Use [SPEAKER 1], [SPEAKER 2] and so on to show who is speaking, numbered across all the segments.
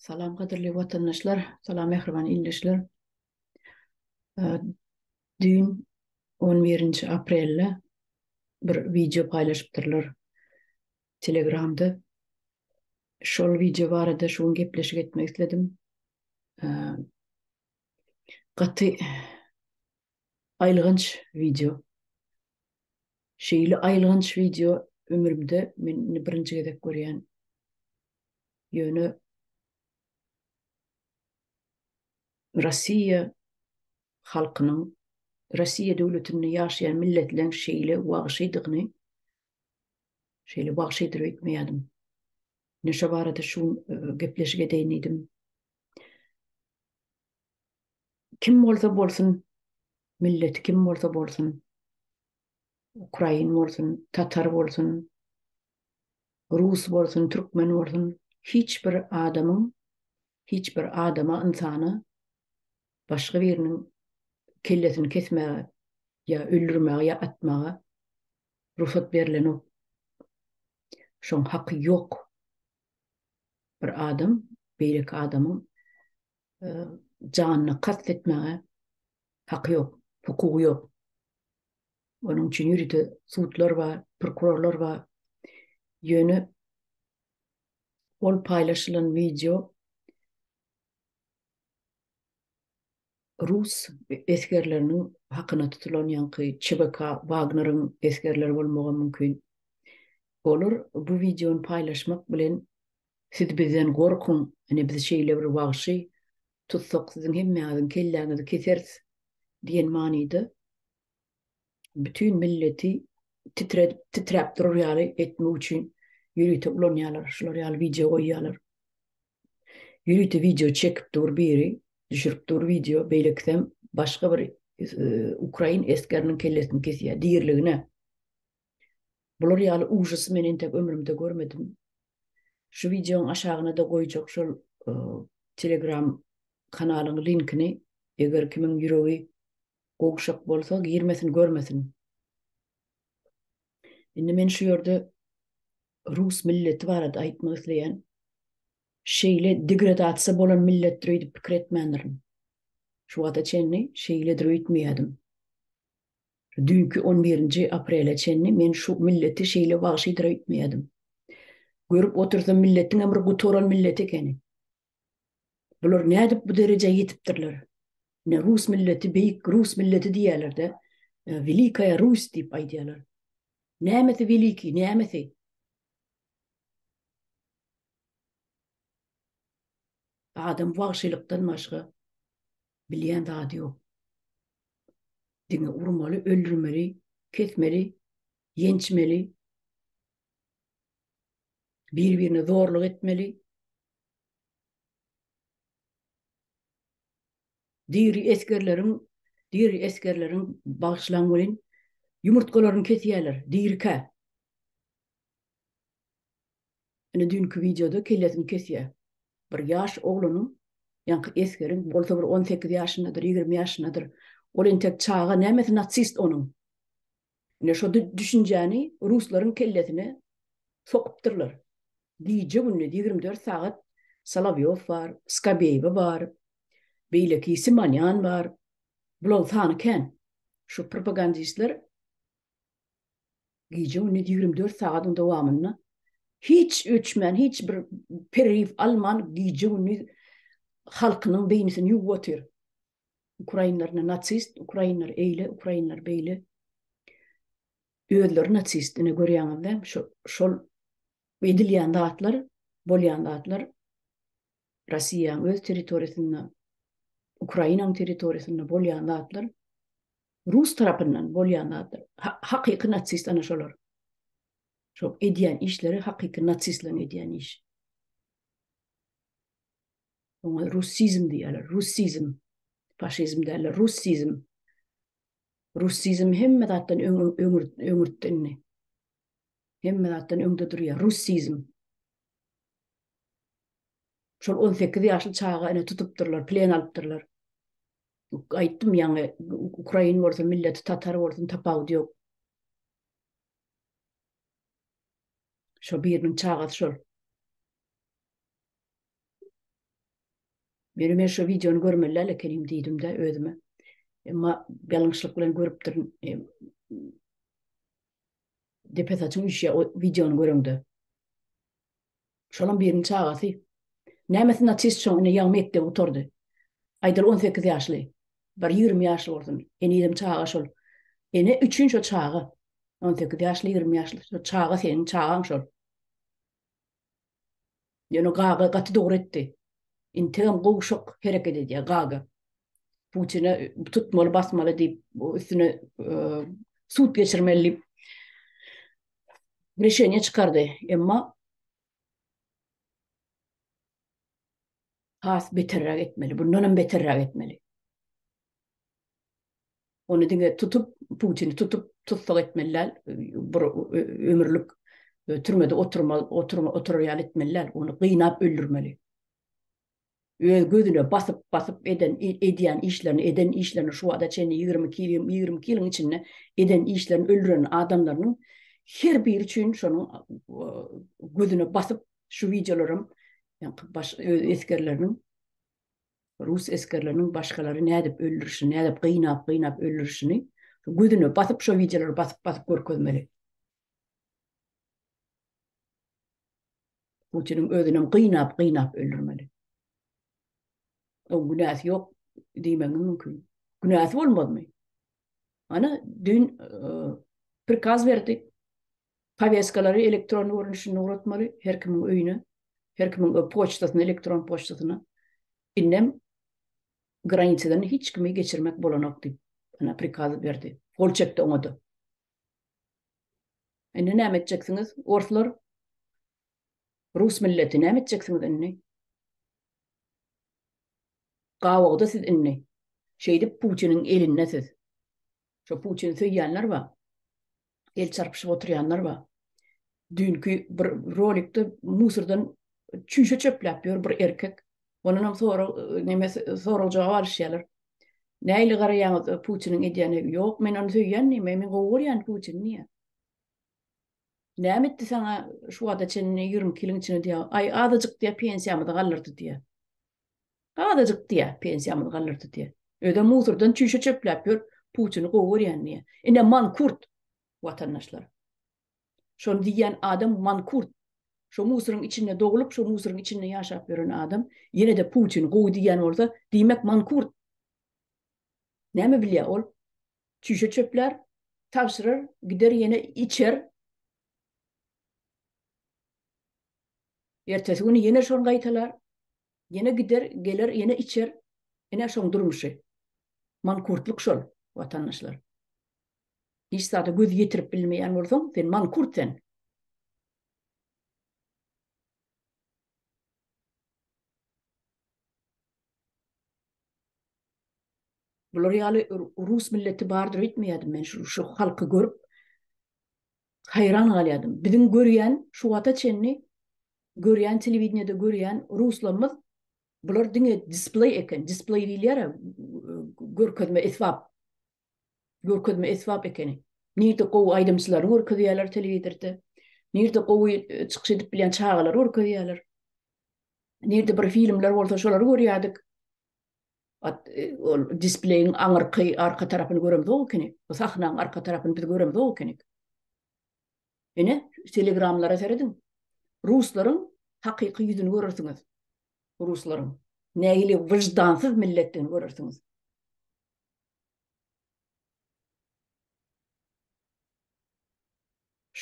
[SPEAKER 1] Salam gadyrly watandaşlar, salam mähriban ildeşler. Düýn 11-nji aprelde bir wideo paýlaşypdyrlar Telegramda. Şol wideo barada şu gün gepleşik etmek isledim. Gaty aýylganç wideo. Şeýle aýylganç wideo ömrümde men indi birinji gezek görýän. Ýöne Rossiýa halkynyň, Rossiýa döwletinde ýaşaýan milletleň şeýle wagşydygyny, şeýle wagşydyr öýtmeýärdim. Ine şo barada şu gün gepleşik edeýin diýdim. Kim bolsa bolsun, milleti kim bolsa bolsun, ukrain bolsun, tatar bolsun, rus bolsun, türkmen bolsun, hiç bir adamyň, hiç bir adama, ynsana başga biriniň kellesini kesmäge ýa öldürmäge ýa atmaga rugsat berlenok. Şoň haky ýok. Bir adam beýleki adamyň janyna kast etmäge haky ýok, hukugy ýok. Onuň üçin ýörite sudlar bar, prokurorlar bar. Ýöne ol paýlaşylan wideo rus esgerleriniň hakyna tutulan ýaňky ÇVK Wagneriň esgerleri bolmagam mümkin. Olar bu wideony paýlaşmak bilen siz bizden gorkuň, ine biz şeýle bir wagşy tutsak siziň hemmäňiziň kelläňizi keseris diýen manyda bütin milleti titredip titräp durar ýaly etmek üçin ýörite ulanýarlar, şular ýaly wideo goýýarlar. Ýörite wideo çekip dur biri, düşürip dur wideo, beýlekisem başga bir ukrain esgeriniň kellesini kesýär diriligine. Bular ýaly ujasy men entek ömrümde görmedim. Şu wideoň aşagyna-da goýjak şol telegram kanalyň linkini, eger kimiň ýüregi gowşak bolsa girmesin görmesin. Indi men şu ýerde rus milleti barada aýtmak isleýän. Şeýle degradasiýa bolan milletdir öýdüp pikir etmändirin. Şu wagta çenli şeýledir öýtmeýärdim. Düýnki on birinji aprele çenli men şu milleti şeýle wagşydyr öýtmeýärdim. Görüp otursam milletiňem bir gutaran millet ekeni. Bular nädip bu derejä ýetipdirler? Ine rus milleti beýik rus milleti diýýärler-de, Welikaýa Rus diýip aýdýarlar. Nämesi welikiý, nämesi? Adam wagşylykdan başga bilýän zady ýok. Diňe urmaly, öldürmeli, kesmeli, ýençmeli, bir-birine zorluk etmeli. Diri esgerleriň, diri esgerleriň bagyşlaň welin, ýumurtgalaryny kesýärler, dirikä. Ine düýnki wideoda kellesini kesýär. Bir ýaş oglanyň, ýaňky esgeriň, bolsa bir 18 ýaşyndadyr, 20 ýaşyndadyr. Ol entek çaga, nämesi nasist onuň? Ine şo düşünjäni ruslaryň kellesine sokupdyrlar. Gije-gündiz 24 sagat Solowýow bar, Skabeýewa bar, beýleki Simonýan bar. Bularyň sany kän. Şu propagandistler gije-gündiz 24 sagadyň dowamynda hiç öçmän, hiç bir pereriw alman gije-gündiz halkynyň beýnisini ýuwup otyr. Ukrainler nasist, ukrainler eýle, ukrainler beýle. Özleri nasist, ine görýäňizde, şu şol edilýän zatlar, bolýan zatlar Russiýanyň öz territoriýasynda, Ukrainanyň territoriýasynda bolýan zatlar rus tarapyndan bolýan zatlar. Ha hakyky nasist ana şolar. Şol edýän işleri hakyky nasistleriň edýän işi. Oňa russizm diýýärler. Russizm. Faşizm däl, russizm. Russizm hemme zatdan öň öňürtdi indi. Hemme zatdan öňde durýar. Russizm. Şol 18 ýaşly çaga ine tutupdyrlar, plen alypdyrlar. Aýtdym ýaňy, ukrain bolsun, milleti tatar bolsun, tapawudy ýok. Şo biriniň çagasy şol. Ýöne men şo wideony görmeli däl ekenim diýdim-de özüme. Emma ýalňyşlyk bilen görüpdirin. Depe saçyň üýşýär o wideony göreňde. Şolam biriniň çagasy. Nämesi naçist şoň ine ýaňy mekdebi gutardy. Aýdaly 18 ýaşly. Bir 20 ýaşly bolsun. Henizem çaga şol. Ene üçin şo çaga. 18 ýaşly, 20 ýaşly. Şo çaga seniň çagaň şol. Ýöne Gaga gaty dogry etdi. Integem gowşak hereket edýär Gaga. Putine tutmaly, basmaly diýip, üstüne sud geçirmeli diýip rişeniýe çykardy. Emma has beterräk etmeli, bundan hem beterräk etmeli. Ony diňe tutup, Putini tutup, tussag etmeli däl, bir ömürlik türmede oturmaly, oturma, oturar ýaly etmeli däl, ony gynap öldürmeli. Öz gözüne basyp, basyp eden, edýän işlerini, eden işlerini şu wagta çenli 22 ýyl, 22 ýylyň içinde eden işlerini öldüren adamlarynyň her biri üçin şonuň gözüne basyp şu wideolaram ýaňky baş öz esgerleriniň rus esgerleriniň başgalary nädip öldürişini, nädip gynap, gynap öldürişini gözüne basyp şo wideolary basyp, basyp görkezmeli. Putiniň özünem gynap, gynap öldürmeli. Oň günäsi ýok diýmegiňiz mümkin. Günäsi bolmazmy? Ana, düýn e, prikaz berdi. Poweskalary elektron görnüşinde ugratmaly her kimiň öýüne, her kimiň poçtasyna, elektron poçtasyna. Indem granisadan hiç kimi geçirmek bolanok diýip, ana prikaz berdi. Gol çekdi oňa-da. Indi näme etjeksiňiz, orslar? Rus milleti näme etjeksiňiz indi? Gabawda siz indi. Şeýdip Putiniň elinde siz. Şo Putini söýýänler bar. El çarpyşyp oturýanlar bar. Düýnki bir rolikde musordan çüýşe çöpläp ýör bir erkek. Ondan hem sorag neme sorag jogap alyşýarlar. Nähili garaýaňyz Putiniň edýäne? Ýok, men ony söýýän diýme, men gowy görýän Putini diýýär. Näme etdi saňa şu wagta çenli 22 ýylyň içinde diýýär. Aý, azajyk diýýär, pensiýamyzy galdyrdy diýýär. Azajyk diýýär, pensiýamyzy galdyrdy diýýär. Özem musordan çüýşe çöpläp ýör, Putini gowy görýän diýýär. Ine mankurt watandaşlar. Şony diýýän adam mankurt. Şo musoryň içinde doglup, şo musoryň içinde ýaşap ýören adam ýene-de Putini gowy diýýän bolsa, diýmek mankurt. Näme bilýär ol? Çüýşe çöplär, tabşyrar, gider ýene içer. Ertesi güni ýene şony gaýtalar. Ýene gider, geler, ýene içer. Ine şoň durmuşy. Mankurtlyk şol, watandaşlar. Hiç zada göz ýetirip bilmeýän bolsaň, sen mankurt sen. Bular ýaly rus milleti bardyr öýtmeýärdim men şu, şu halky görüp haýran galýardym. Biziň görýän şu wagta çenli görýän telewideniýede görýän ruslarymyz bular diňe displeý eken. Displeý diýilýär, görkezme esbap. Görkezme esbap ekeni. Nirde gowy aýdymçylary görkezýärler telewizorda. Nirde gowy e, çykyş edip bilýän çagalary görkezýärler. Nirde bir filmler bolsa şolary görýärdik. At, e, ol displeýiň aňyrky arka tarapyny göremzok ekeni. Bu sahnaň arka tarapyny biz göremzok ekenik. Ine, telegramlara serediň. Ruslaryň hakyky ýüzüni görersiňiz. Ruslaryň nähili wyždansyz milletdigini görersiňiz.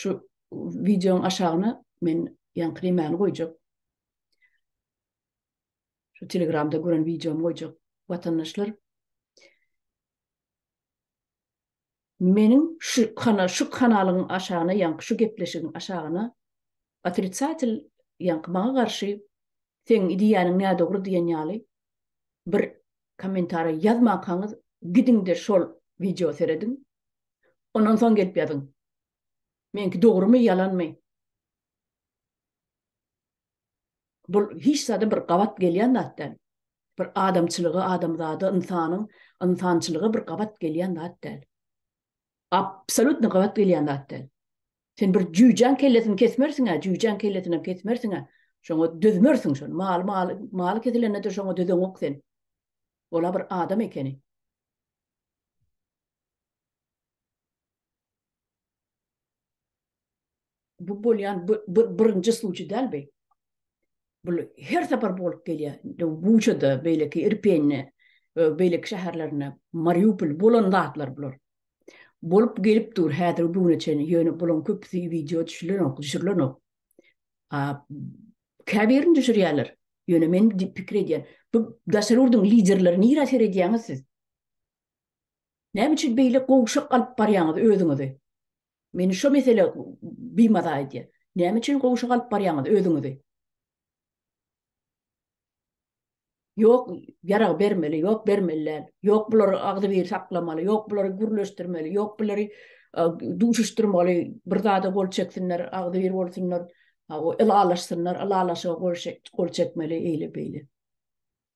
[SPEAKER 1] Şu wideoň aşagyna men ýaňky nemäni goýjak. Şu Telegramda gören wideomy goýjak. Watandaşlar, meniň şu kana şu kanalyň aşagyna ýaňky şu gepleşigiň aşagyna otrisatel ýaňky maňa garşy seň diýýäniň nädogry diýen ýaly bir kommentariýa ýazmankaňyz gidiňde şol wideo serediň. Ondan soň gelip ýazyň. Meňki dogrumy, ýalanmy? Bu hiç zada bir gabat gelýän zat däl. Bir adamçylyga, adamzada, ynsanyň ynsançylyga bir gabat gelýän zat däl. Absolýutno gabat gelýän zat däl. Sen bir jüýjäň kellesini kesmersiň-ä, jüýjäň kellesinem kesmersiň-ä. Şoňa dözmersiň şony. Maly maly maly kesilende-de şoňa dözeňok sen. Ola bir adam ekeni. Bu bolýan bu, bu birinji sluçy däl bi. Bu her sapar bolup gelýär. Buçada, beýleki Irpende, beýleki şäherlerinde, Mariupol bolan zatlar bular. Bolup gelip dur häzir bu güne çenli. Ýöne bularyň köpüsi wideo düşürilenok, düşürilenok. A käbirini düşürýärler. Ýöne men pikir edýän, bu daşary ýurduň liderleri nirä seredýäňiz siz? Näme üçin beýle gowşak alyp barýaňyz özüňizi? Meni şo mesele bimaza edýär. Näme üçin gowşak alyp barýaňyz özüňizi? Ýok, ýarag bermeli, ýok bermeli däl. Ýok bulary agzybir saklamaly, ýok bulary gürleşdirmeli, ýok bulary duşuşdyrmaly, bir zada gol çeksinler, agzybir bolsunlar, ylalaşsynlar, ylalaşyga gol çekmeli, eýle-beýle.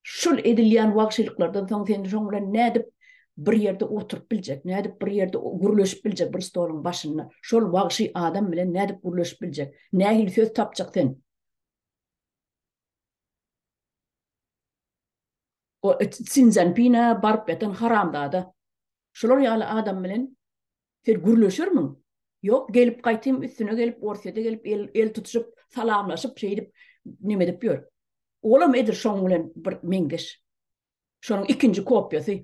[SPEAKER 1] Şul edilýän wagşylyklardan soň sen şoň bilen nädip bir ýerde oturyp biljek, nädip bir ýerde gürleşip biljek bir stoluň başynda? Şol wagşy adam bilen nädip gürleşip biljek? Nähili söz tapjak sen? O Szinszanpine baryp ýatan haramzada. Şular ýaly adam bilen sen gürleşermiň? Ýok, gelip gaýtym üstüne gelip Orsýete gelip el, el tutuşyp, salamlaşyp şeýdip neme edip ýör. Olam edil şoň bilen bir meňzeş. Şonuň ikinji kopiýasy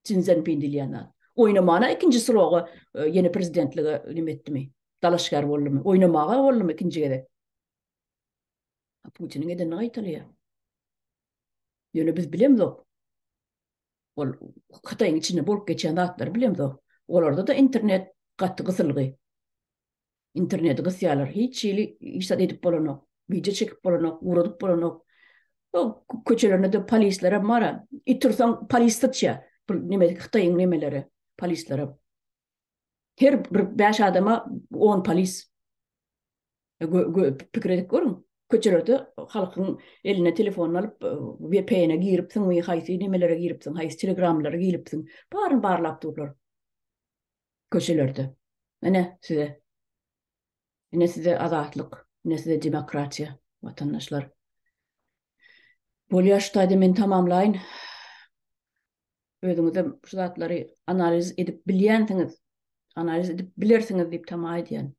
[SPEAKER 1] Szinszanpin diýilýän zat. Oýnamana ikinji sroga e, ýene prezidentlige neme etdimi? Dalaşgär boldumy? Oýnamaga boldumy ikinji gezek? Putiniň edenini gaýtalaýar. Ýöne biz bilemzok. Ol Hytaýyň içinde bolup geçýän zatlary bilemzok. Olarda-da internet gaty gysylgy. Interneti gysýarlar. Hiç hili hiç zat edip bolanok. Wideo çekip bolanok, ugradyp bolanok. O köçelerinde-de polisler hem bar. It ursaň polis syçýar. Bu neme Hytaýyň nemeleri, polisleri. Her bir 5 adama 10 polis. Pikir edip görüň, köçelerde halkyň eline telefonyny alyp, VPN-e giripsiňmi, haýsy nemelere giripsiň, haýsy telegramlara giripsiň, baryny barlap durlar köçelerde. Ine size. Ine size azatlyk, ine size demokratiýa, watandaşlar. Bolýar şu taýda men tamamlaýyn. Özüňizem şu zatlary analiz edip bilýänsiňiz, analiz edip bilersiňiz diýip tama edýän.